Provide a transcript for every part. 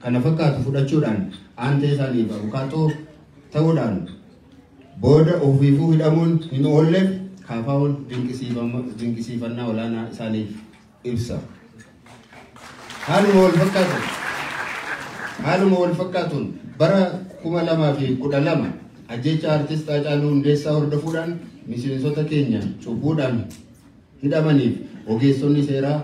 kana fakkaatu fudhachuudhaan aantee isaaniif abukaatoo ta'uudhaan booda ofiifuu hidhamuun hin oolleef KFO'n dinqisiifannaa olaanaa isaaniif ibsa. Haaluma wal fakkaatuun bara 2012 ajjecha artist Haacaaluu Hundeessaa hordofuudhaan miseensota keenya cubbuudhaan hidhamaniif ogeessonni seeraa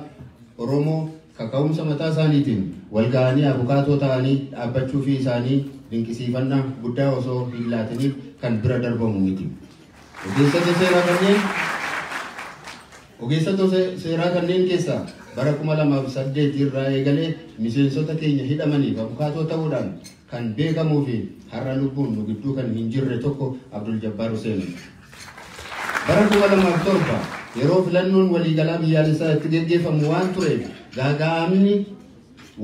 Oromoo kaka'umsa mataa isaaniitiin wal ga'anii abukaatoo ta'anii dhaabbachuu fi isaanii dinqisiifannaa guddaa osoo hin laatiniif kan bira darbamu miti. Ogeessota seeraa kanneen keessaa bara 2008 irraa eegalee miseensota keenya hidhamaniif abukaatoo ta'uudhaan kan beekamuu fi har'a lubbuun nu gidduu kan hin jirre tokko Abdul Jabbaar Hussein. Bara 2007 yeroo filannoon waliigalaa biyyaalessaa itti geggeeffamu waan tureef gaaga'amni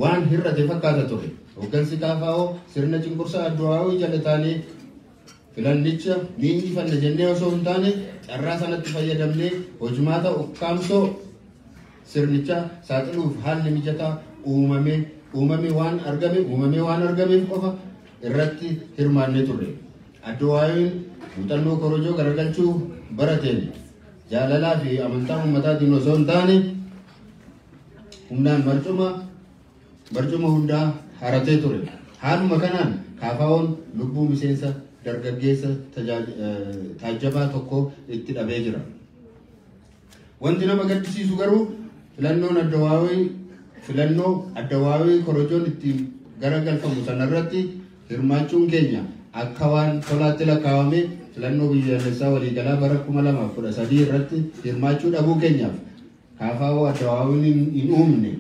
waan hir'ate fakkaata ture. Hooggansi KFO sirna cunqursaa Adduwaawii jala taanee filannicha ni injifanna jennee osoo hin taane carraa sanatti fayyadamnee hojimaata ukkaamsoo sirnicha saaxiluuf haalli mijataa uumame waan argameef qofa irratti hirmaannee turre. Adduwaawiin muuxannoo korojoo garagalchuu barateen jaalalaa fi amantaa uummataatiin osoo hin taane humnaan barcuma hundaa haratee ture. Haaluma kanaan KFO'n lubbuu miseensa dargaggeessa taajjabaa tokko itti dhabee jira. Wanti nama gaddisiisu garuu filannoo Adduwaawii korojoon ittiin garagalfamu sanarratti hirmaachuun keenya akka waan tolaatti lakkaawame filannoo biyyaalessaa waliigalaa bara 2013 irratti hirmaachuu dhabuu keenyaaf KFO Adduwaawiin hin uumne,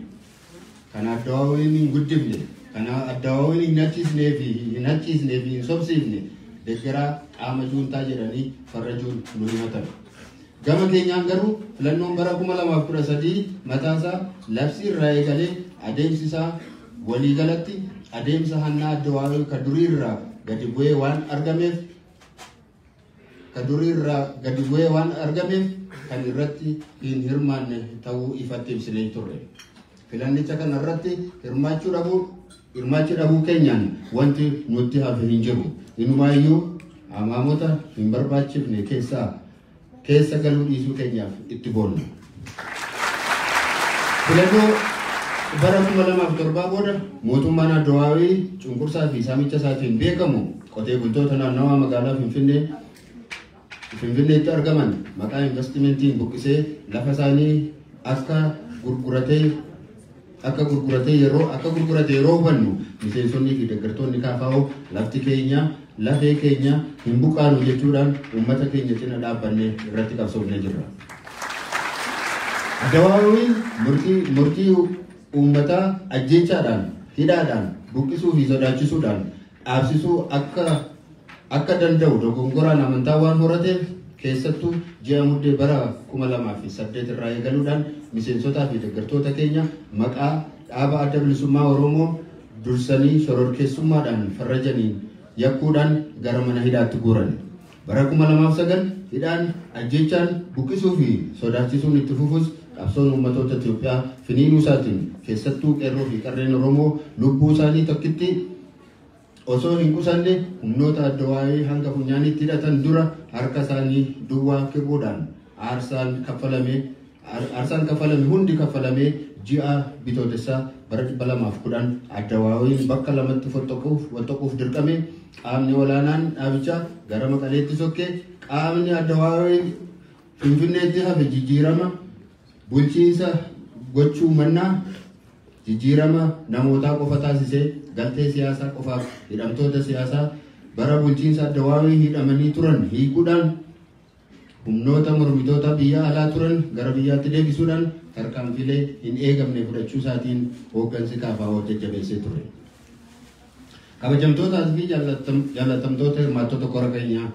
kan Adduwaawiin hin guddifne, kan Adduwaawiin hin hachiisnee fi hin sobsiifne deeggaraa qaama juuntaa jedhanii farrajuun nu himatan. Gama keenyaan garuu filannoon bara 2013 mataasaa labsii irraa eegalee adeemsi isaa waliigalatti adeemsa hannaa Adduwaawii ka duriirraa gadi bu'ee waan argameef kan irratti hin hirmaanne ta'uu ifatti ibsinee turre. Filannicha kana irratti hirmaachuu dhabuu keenyaan wanti nutti hafe hin jiru. Inumaayyuu amaamota hin barbaachifne keessa galuu dhiisuu keenyaaf itti boonna. Filannoo bara 2007 booda mootummaan Adduwaawii cunqursaa fi saamicha isaatiin beekamu qotee bultoota naannawaa magaalaa Finfinneetti argaman maqaa investimentiin buqqisee lafa isaanii akka gurguratee yeroo hubannu miseensonnii fi deeggartoonni KFO lafti keenya lafee keenya hin buqqaanu jechuudhaan uummata keenya cina dhaabbannee irratti qabsoofnee jirra. Adduwaawiin murtii uummataa ajjeechaadhaan, hidhaadhaan, buqqisuu fi sodaachisuudhaan dhaabsisuu akka danda'u dogongoraan amantaa waan horateef keessattuu ji'a muddee bara 2008 irraa eegaluudhaan miseensotaa fi deeggartoota keenya maqaa dhaaba adda bilisummaa Oromoo dursanii shororkeessummaadhaan farrajaniin yakkuudhaan gara mana hidhaatti guuran. Bara 2009 hidhaan, ajjechaan, buqqisuu fi sodaachisuun itti fufus qabsoon uummatoota Itoophiyaa finiinuu isaatiin keessattuu qeerroo fi qarreen Oromoo lubbuu isaanii tokkitti osoo hin qusanne humnoota Adduwaawii hanga funyaanitti hidhatan dura harka isaanii duwwaa kibuudhaan aarsaan kaffalame hundi kaffalamee ji'a bitootessaa bara 2010 Adduwaawiin bakka lamatti fottoquuf dirqame. Qaamni olaanaan dhaabichaa gara Maqaleetti sokkee qaamni Adduwaawii Finfinneetti hafe jijjiirama bulchiinsa gochuu mannaa jijjiirama namootaa qofa taasisee galtee siyaasaa qofaaf hidhamtoota siyaasaa bara bulchiinsa Adduwaawii hidhamanii turan hiikuudhaan humnoota mormitoota biyya alaa turan gara biyyaatti deebisuudhaan tarkaanfilee hin eegamne fudhachuu isaatiin hooggansi KFO jajjabeessee ture. Kabajamtootaa fi jaallatamtoota hirmaattota kora keenyaa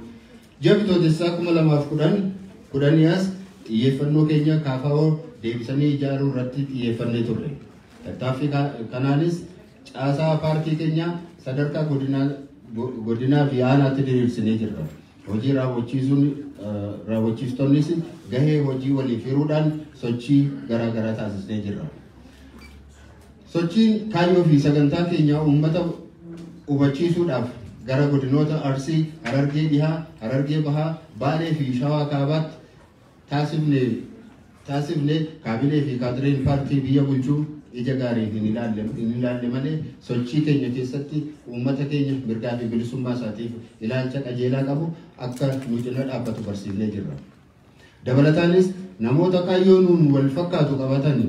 ji'a bitootessaa 2010 as xiyyeeffannoo keenya KFO deebisanii ijaaruu irratti xiyyeeffannee turre. Tattaaffii kanaanis caasaa paartii keenyaa sadarkaa godinaa fi aanaatti diriirsinee jirra. Hojii raawwachiistonnis gahee hojii waliif hiruudhaan sochii garaagaraa taasisnee jirra. Sochiin kaayyoo fi sagantaa keenya uummata hubachiisuudhaaf gara godinoota Arsii, Harargee Dhihaa, Harargee Bahaa, Baalee fi Shawaa Kaabaatti taasifne kaabinee fi kaadireen paartii biyya bulchuu ija gaariin hin ilaalle malee sochii keenya keessatti uummata keenya mirgaa fi bilisummaa isaatiif ilaalcha qajeelaa qabu akka nu cina dhaabbatu barsiifnee jirra. Dabalataanis namoota kaayyoo nuun wal fakkaatu qabatan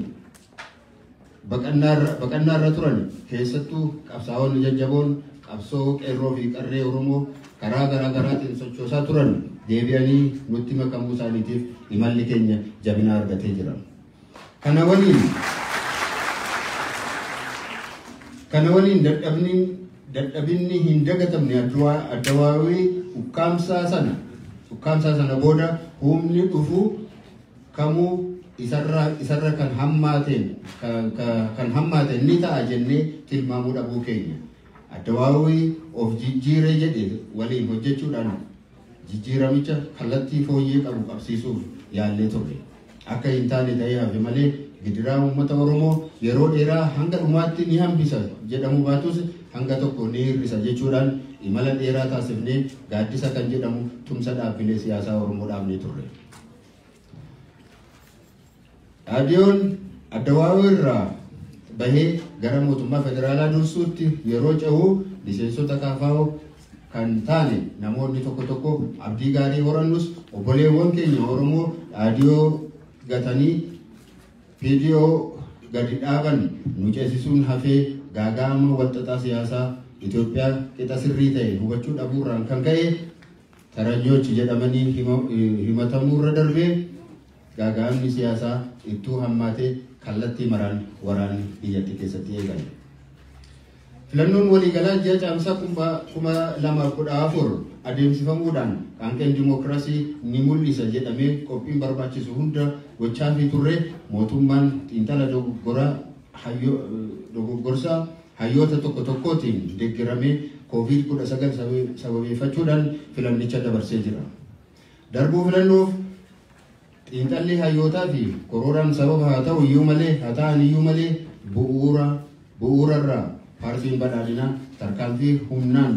baqannaarra turan keessattuu qabsaa'onni jajjaboon qabsoo qeerroo fi qarree Oromoo karaa garaa garaatiin sochoosaa turan deebi'anii nutti makamuu isaaniitiif imalli keenya jabina argatee jira. Kana waliin dadhabinni hin dagatamne addawaawii ukkaamsaa sana booda humni dhufu kamuu isarra kan hammaateen ni ta'a jennee tilmaamuu dhabuu keenya. Addawaawii of jijjiiree jedhe waliin hojjechuudhaan jijjiiramicha kallattii fooyyee qabu qabsiisuuf yaallee turre. Akka hin taane ta'ee hafe malee gidiraa uummata Oromoo yeroo dheeraa hanga dhumaatti ni hambisa jedhamu baatus hanga tokko ni hir'isa jechuudhaan imala dheeraa taasifnee gaaddisa kan jedhamu tumsa dhaabbilee siyaasaa Oromoo dhaabnee turre. Raadiyoon addawaawii irraa bahee gara mootummaa federaalaa dursuutti yeroo ce'u miseensota KFO kan taane namoonni tokko tokko abdii gaarii horannus obboleewwan keenya Oromoo raadiyoo gatanii PDO gadi dhaaban nu ceesisuun hafee gaagaama walxaxaa siyaasaa Itoophiyaa qixa sirrii ta'e hubachuu dhabuurraan kan ka'e taranyochi jedhamanii himatamuurra darbee gaagaamni siyaasaa ittuu hammaatee kallattii maraan waraanni biyyattii keessatti eegale. Filannoon waliigalaa ji'a caamsaa 2014 adeemsifamuudhaan qaanqeen dimookiraasii ni mul'isa jedhamee qophiin barbaachisu hunda gochaa fi turre mootummaan xiinxala dogoggorsaa hayyoota tokko tokkootiin deeggaramee COVID-19 sababeeffachuudhaan filannicha dabarsee jira. Darbuu filannoof xiinxalli hayyootaa fi korooraan sababa haa ta'u iyyuu malee haa ta'an iyyuu malee bu'uurarraa paartiin badhaadhinaa tarkaanfii humnaan